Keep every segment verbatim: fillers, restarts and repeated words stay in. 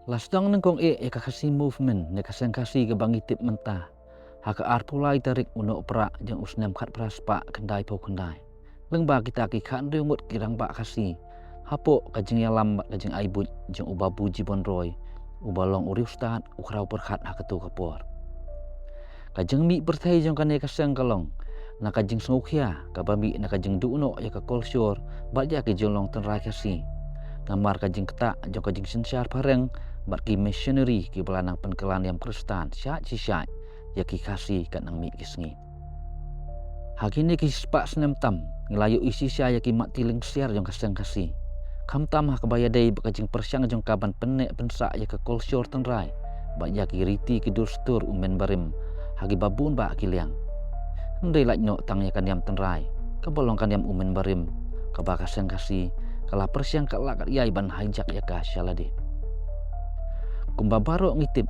La sdang nyngkong eh ïa ka Khasi Movement ne ka seng Khasi kaba ngi tip mynta ha ka arphew lai tarik u Nohprah jong u snem khatphra spah khyndaiphew khyndai, lyngba kita ki khathynriew ngut ki rangbah Khasi, hapoh ka jingïalam bad ka jingaibuit jong u Babu Jibon Roy, uba long u riewstad u khraw pyrkhat ha kato ka por. Ka jingmih pyrthei jong kane ka seng ka long na ka jingsngewkhia kaba mih na ka jingduh noh ïa ka kolshor bad ïa ki jinglong tynrai Khasi, namar ka jingktah jong ka jingsynshar phareng bad ki missionary kiba la nang pynkylla niam Khristan shait shi shait ïa ki Khasi kat nang mih ki sngi. Ha kine ki spah snem tam, ngi la ïohi shisha ïa ki mat ti lyngsiar jong ka seng Khasi, khamtam ha kaba ïadei bad ka jingpyrshang jong ka ban pynneh pynsah ïa ka kolshor tynrai bad ïa ki riti ki dustur u mynbarim ha kiba bun bah ki liang. Hynrei lait noh tang ïa ka niam tynrai kaba long ka niam u mynbarim, kaba ka seng Khasi ka la pyrshang katba lah katba ïai ban hijack ïa ka sha lade. Kumba baroh ngi tip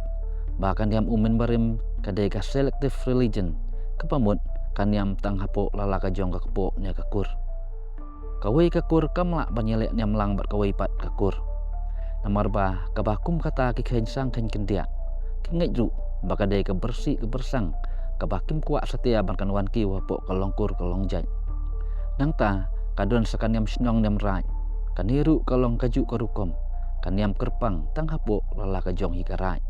ba ka niam u mynbarim ka dei ka selective religion, kaba mut ka niam tang hapoh la la ka jong ka kpoh ne ka kur. Kawei ka kur kam lah ban ïaleh niam lang bad kawei pat ka kur, namar ba kaba kum kata ki kheiñ sang kheiñ khyndiat, ki ngeit ruh ba ka dei ka byrsieh ka byrsang kaba kim kwah satia ban kan wan kiew hapoh ka long kur ka long jait. Nangta ka don sa ka niam shnong niam raid, kane ruh ka long kajuh ka rukom, ka niam kyrpang tang hapoh la la ka jong hi ka raid.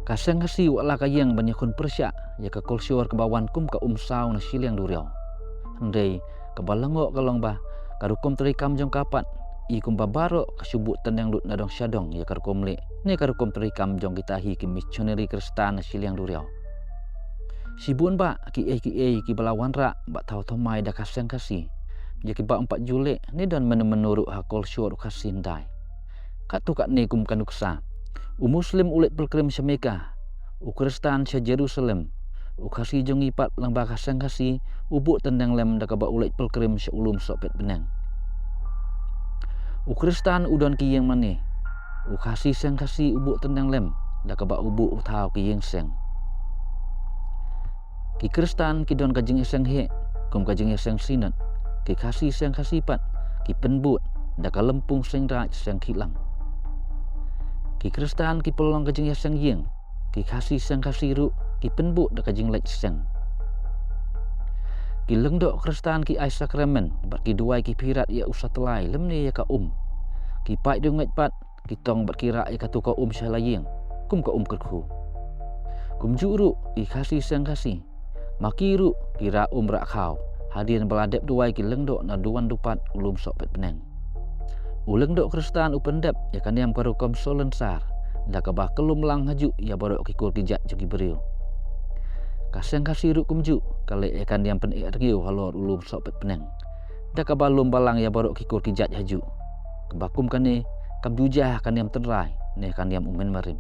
Ka seng Khasi wat la ka ïeng ban ïakhun pyrshah ïa ka kolshor kaba wan kum ka umsaw na shiliang duriaw, hynrei kaba lyngngoh ka long ba ka rukom treikam jong ka pat, i kumba baroh ka shu buh tyneng lut na dong sha dong ïa ka rukom leh ne ka rukom treikam jong kita hi ki missionary Khristan na shiliang duriaw. Shibun bah kiei kiei kiba la wanrah bad thaw thymmai da ka seng Khasi, ïa kiba ym pat ju leh ne don mynno mynno ruh ha kolshor u Khasi hyndai. Katto katne kum ka nuksa, u Muslim u leit pilgrim sha Mecca, u Khristan sha Jerusalem, u Khasi jong ngi pat lyngba ka seng Khasi u buh tyneng lem da kaba u leit pilgrim sha u lum sohpet bneng. U Khristan u don ki ïing mane, u Khasi seng Khasi u buh tyneng lem da kaba u buh u thaw ki ïing seng. Ki Khristan ki don ka jingïaseng heh kum ka jingïaseng Synod, ki Khasi seng Khasi pat ki pynbud da ka lympung seng raid seng khih lang. Ki Khristan ki pynlong ka jingïaseng ïing, ki Khasi seng Khasi ruh ki pynbud da ka jingleit seng. Ki lyngdoh Khristan ki ai sakramen bad ki duwai ki phirat ïa u satlai lymne ïa ka um. Ki paid riewngeit pat ki tong bad ki rah ïa kato ka um sha la ïing kum ka um kyrkhu. Kumjuh ruh ki Khasi seng Khasi, ma ki ruh ki rah um rah khaw hadien ba la dep duwai ki lyngdoh na duwan dupat u lum sohpet bneng. U lyngdoh Khristan u pyndep ïa ka niam ka rukom soh lyndsar da kaba kyllum lang hajuh ïa baroh ki kur ki jait jong ki briew. Ka seng Khasi ruh kumjuh ka leh ïa ka niam pyneh rngiew halor u lum sohpet bneng da kaba lum balang ïa baroh ki kur ki jait hajuh, kaba kum kane kam ju jia ha ka niam tynrai ne ka niam u mynbarim.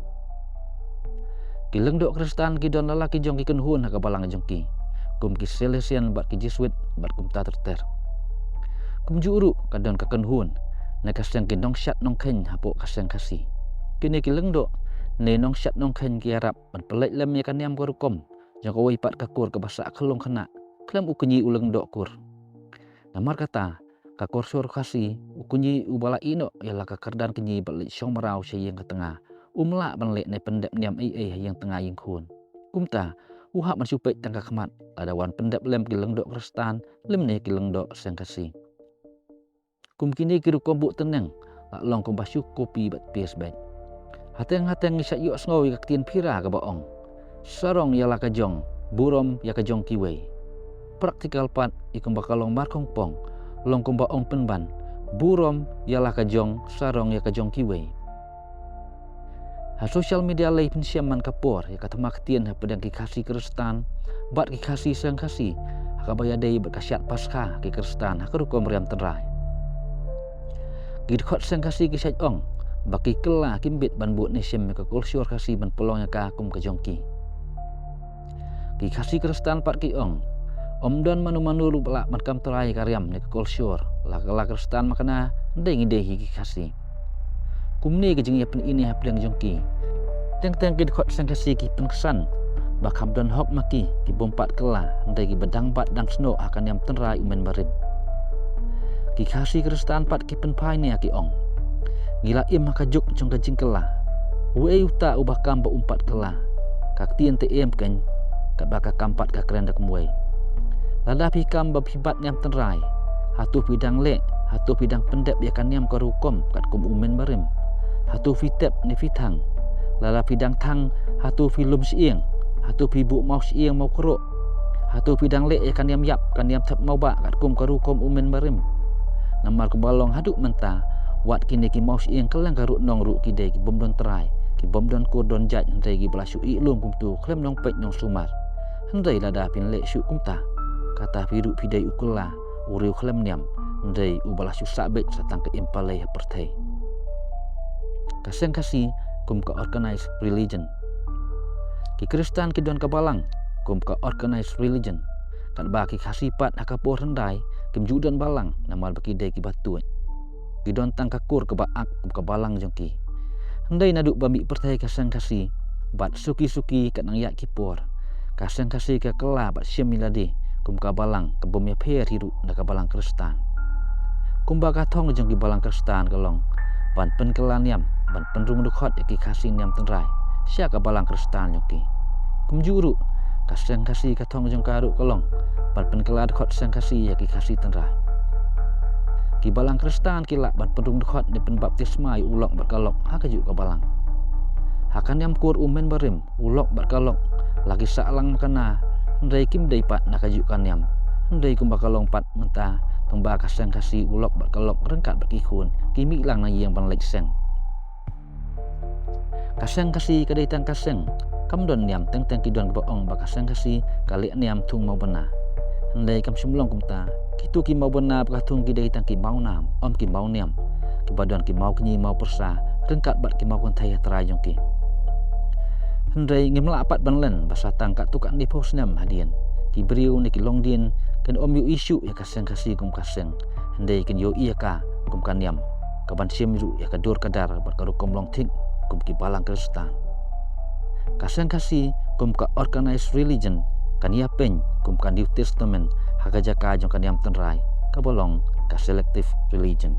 Ki lyngdoh Khristan ki don la la ki jong ki kynhun ha ka balang jong ki, kum ki Salesian bad ki Jesuit bad kumta ter ter. Kumjuh ruh ka don ka kynhun ne ka seng ki nongshad nongkheiñ hapoh ka seng Khasi. Kine ki lyngdoh ne nongshad nongkheiñ ki ïarap ban pynleit lem ïa ka niam ka rukom jong kawei pat ka kur kaba sah khyllung khynnah khlem u kñi u lyngdoh kur. Namar kata ka kolshor Khasi, u kñi uba la ïeh noh ïa la ka kyrdan kñi bad leit shong mraw sha ïing ka tnga um lah ban leh ne pyndep niam ei ei ha ïing tnga ïing khun. Kumta u hap ban shu peit tang ka khmat lada wan pyndep lem ki lyngdoh Khristan lymne ki lyngdoh seng Khasi. Kum kine ki rukom buh tyneng la long kumba shu copy bad paste beit. Hateng hateng ngi shait ïohsngew ïa ka ktien phira kaba ong, sarong ïa la ka jong, burom ïa ka jong kiwei. Practical pat, i kumba ka long markhongpong, long kumba ong pynban, burom ïa la ka jong, sarong ïa ka jong kiwei. Ha social media lei pynshem man ka por ïa ka thma ktien hapdeng ki Khasi Khristan bad ki Khasi seng Khasi ha kaba ïadei bad ka shad Paskha ki Khristan ha ka rukom riam tynrai. Ki dkhot seng Khasi ki shait ong ba ki kylla ki mbit ban buh ne shim ïa ka kolshor Khasi ban pynlong ïa ka kum ka jong ki. Ki Khasi Khristan pat ki ong, ym don mano mano ruh ba lah ban kam trai ïa ka riam ne ka kolshor, la ka la Khristan ma kane, dei ngi dei hi ki Khasi. Kumne ka jingïapyni hapdeng jong ki. Teng teng ki dkhot seng Khasi ki pynksan ba kham don hok ma ki, ki bym pat kylla, hynrei kiba dang bat dang snoh ha ka niam tynrai u mynbarim. Ki Khasi Khristan pat ki pynphai ne ki ong, Ngi la im ha ka juk jong ka jingkylla. Uei uta uba kam ba um pat kylla? Ka ktien te em keiñ, katba ka kam pat ka kren da kumwei. Lada phi kam ba phi bat niam tynrai, hato phi dang leh, hato phi dang pyndep ïa ka niam ka rukom katkum u mynbarim? Hato phi tep ne phi thang? Lada phi dang thang, hato phi lum shyieng? Hato phi buh maw shyieng maw kruh? Hato phi dang leh ïa ka niam ïap, ka niam thep maw bah katkum ka rukom u mynbarim? Namar kumba long haduh mynta, wat kine ki maw shyieng kylleng ka ruh nong ruh ki dei ki bym don trai, ki bym don kur don jait, hynrei kiba la shu ïeh lum kumtu khlem nongpeit nongsumar. Hynrei lada phin leh shuh kumta, kata phi ruh phi dei u kylla, u riew khlem niam, hynrei uba la shu sah beit sa tang ka im palei ha pyrthei. Ka seng Khasi kum ka organized religion. Ki Khristan ki don ka balang kum ka organized religion. Katba ki Khasi pat ha ka por hyndai kim ju don balang namar ba ki dei kiba tuid. Ki don tang ka kur kaba ak kum ka balang jong ki. Hynrei naduh ba mih pyrthei ka seng Khasi, bad suki suki ka nang ïaid ki por, ka seng Khasi ka kylla bad shim ïa lade kum ka balang ka bym ïapher hi ruh na ka balang Khristan. Kumba ka thong jong ki balang Khristan ka long ban pynkylla niam, ban pynrung dkhot ïa ki Khasi niam tynrai sha ka balang Khristan jong ki. Kumjuh ruh, ka seng Khasi ka thong jong ka ruh ka long ban pynkylla dkhot seng Khasi ïa ki Khasi tynrai. Ki balang Khristan ki lah ban pynrung dkhot ne pynbaptisma ïa u lok bad ka lok ha kajuh ka balang. Ha ka niam kur u mynbarim, u lok bad ka lok la ki sah lang makna, hynrei kim dei pat na kajuh ka niam. Hynrei kumba ka long pat mynta, tang ba ka seng Khasi u lok bad ka lok ryngkat bad ki khun ki mih lang na ïing ban leit seng. Ka seng Khasi ka dei tang ka seng, kam don niam, teng teng ki don kiba ong ba ka seng Khasi ka leh niam thung mawbynna. Hynrei kam shym long kumta, kito ki mawbynna ba ka thung ki dei tang ki mawnam, ym ki mawniam, kiba don ki mawkñi mawpyrsa ryngkat bad ki mawkynthei ha trai jong ki. Hynrei ngim lah pat ban len ba sa tang katto katne phew snem hadien, ki briew ne ki longdien kin ym ïohi shuh ïa ka seng Khasi kum ka seng, hynrei kin ïohi ïa ka kum ka niam, kaban shim ruh ïa ka dur ka dar bad ka rukom long thik kum ki balang Khristan. Ka seng Khasi kum ka organized religion kan ïapeiñ kum ka New Testament ha ka jaka jong ka niam tynrai, kaba long ka selective religion.